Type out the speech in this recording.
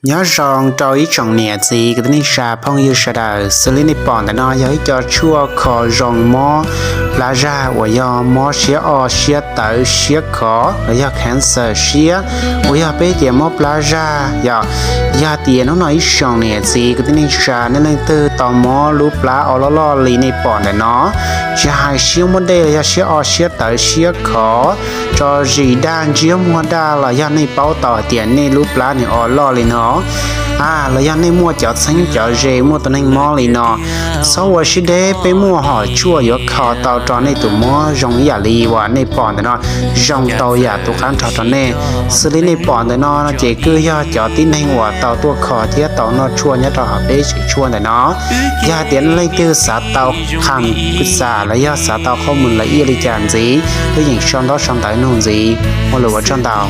Nyob zoo rau ib tsoom niam txiv kwv tij neej tsa phooj ywg sawv daws, xws li nej pom ntawm no yog ib co tshuaj kho zoo mob plab zag uas yog mob siab o siab tawv siab khov los yog cancer siab, uas yog peb tias mob plab zag yom. Yog tias hnub no ib tsoom niam txiv kwv tij neej tsa nej leej twg tau mob lub plab o loj loj li nej pom ntawm no, tsis hais siab muaj dej los yog siab o siab tawv siab khov, tso zis daj ntsiab muag daj los yog nej paub tau hais tias nej lub plab nws o loj li no, a los yog nej muaj cov txheeb cov ze muaj tus neeg mob li no, txhob ua siab deb, peb muaj hom tshuaj yuav kho tau rau nej tus mob zoo ib yam li uas nej pom ntawm no, zoo tau yam tus qab nrho rau nej. Xws li nej pom ntawm no no ces kuj yog cov tib neeg uas tau tuaj kho thiab tau noj tshuaj nyob rau hauv peb tsev tshuaj ntawm no. Yog hais tias nej leej twg xav tau qham xam los yog xav tau qhov mus lawm ib yam li cas ntxiv, kuj yeem sau ntaub sau ntawv nug ntxiv. Ua lus ua tsaug ntau.